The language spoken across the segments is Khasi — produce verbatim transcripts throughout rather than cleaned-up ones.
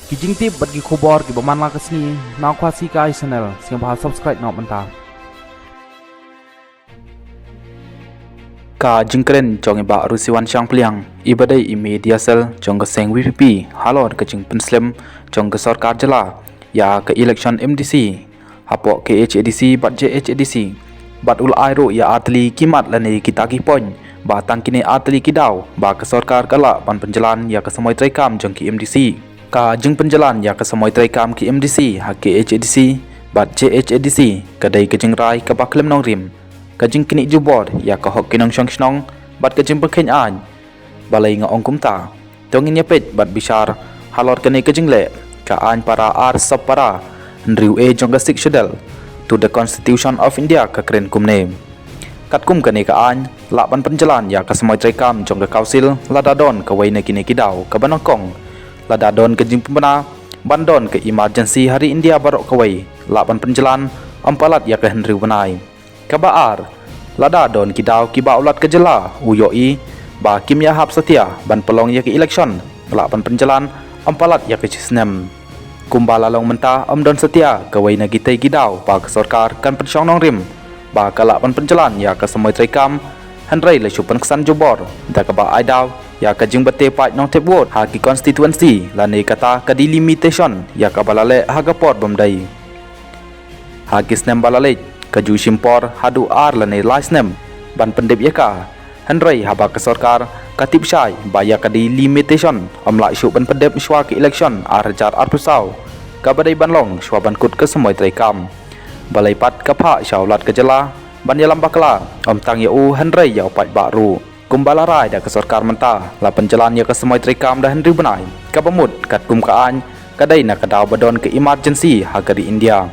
Ki jingtip bad ki khubor kiba man la ka sngi na Khasi Kai Channel, sngewbha subscribe noh mynta. Ka jingkren jong i Bah Rusiwan Shangpliang, iba dei i media cell jong ka seng V P P, halor ka jingpynslem jong ka sorkar jylla ïa ka election M D C hapoh K H A D C bad J H A D C. Bad u la ai ruh ïa artylli ki mat lane kita ki point ba tang kine artylli ki daw ba ka sorkar ka lah ban pynjlan ïa ka samoi treikam jong ki M D C. Ka jingpynjlan ïa ka samoi treikam ki M D C ha K H A D C bad J H A D C ka dei ka jingrai kaba khlem nongrim, ka jingknieh jubor ïa ka hok ki nongshong shnong bad ka jingpynkheiñ aiñ. Balei nga ong kumta? To ngin ïa peit bad bishar halor kane ka jingleh ka aiñ para ar sub para hynriew A jong ka Sixth Schedule to the Constitution of India ka kren kumne. Katkum kane ka aiñ, lah ban pynjlan ïa ka samoi treikam jong ka council lada don kawei na kine ki daw kaba nyngkong, lada don ka jingpynbna ban don ka emergency ha ri India baroh kawei, lah ban pynjlan ym palat ïa ka hynriew bnai. Kaba ar, lada don ki daw kiba u Lat ka jylla u ïohi ba kim ïahap satia ban pynlong ïa ka election, lah ban pynjlan ym palat ïa ka shisnem. Kumba la long mynta, ym don satia kawei na kitei ki daw ba ka sorkar kan pynshong nongrim ba ka lah ban pynjlan ïa ka samoi treikam, hynrei la shu pynksan jubor da kaba ai daw ïa ka jingbate paid nongthep vote ha ki constituency lane kata ka delimitation ïa kaba la leh ha ka por bym dei. Ha ki snem ba la leit, ka ju shim por haduh ar lane lai snem ban pyndep ïa ka. Hynrei haba ka sorkar ka tip shai ba ïa ka delimitation ym lah shuh ban pyndep shuwa ka election ar hajar arphew saw, kaba dei ban long shuwa ban kut ka samoi treikam. Balei pat ka phah sha u Lat ka jylla ban ïalam bakla, ym tang ïa u hynrei ïa u paidbah ruh. Kumba la rai da ka sorkar mynta, la pynjlan ïa ka samoi treikam da hynriew bnai, kaba mut katkum ka aiñ ka dei na ka daw ba don ka emergency ha ka ri India.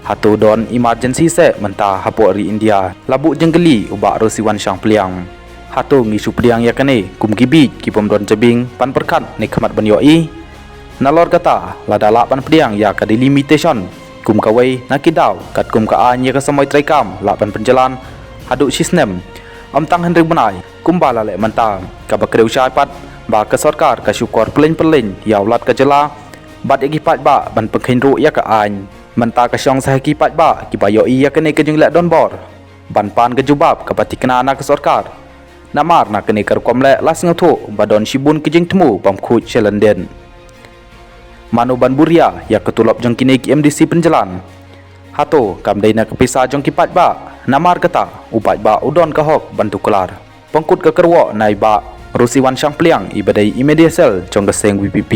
Hato don emergency seh mynta hapoh ri India? La buh jingkylli u Bah Rusiwan Shangpliang. Hato ngi shu pdiang ïa kane kum ki bieit ki bym don jabieng ban pyrkhat ne khmat ban ïohi? Nalor kata, lada lah ban pdiang ïa ka delimitation kum kawei na ki daw katkum ka aiñ, ïa ka samoi treikam lah ban pynjlan haduh shisnem, ym tang hynriew bnai kumba la leh mynta. Kaba khreh shai pat ba ka sorkar ka shukor pyllein pyllein ïa u Lat ka jylla bad ïa ki paidbah ban pynkheiñ ruh ïa ka aiñ. Mynta ka shong sa ha ki paidbah kiba ïohi ïa kane ka jingleh donbor ban pan ka jubab kaba thikna na ka sorkar. Namar na kane ka rukom leh la sngewthuh ba don shibun ki jingthmu bym khuid sha lyndet. Mano ban buh ria ïa ka tulop jong kine ki M D C pynjlan? Hato kam dei na ka pisa jong ki paidbah? Namar kata u paidbah u don ka hok ban tuklar. Pynkut ka kyrwoh na i Bah Rusiwan Shangpliang iba dei i media cell jong ka seng V P P.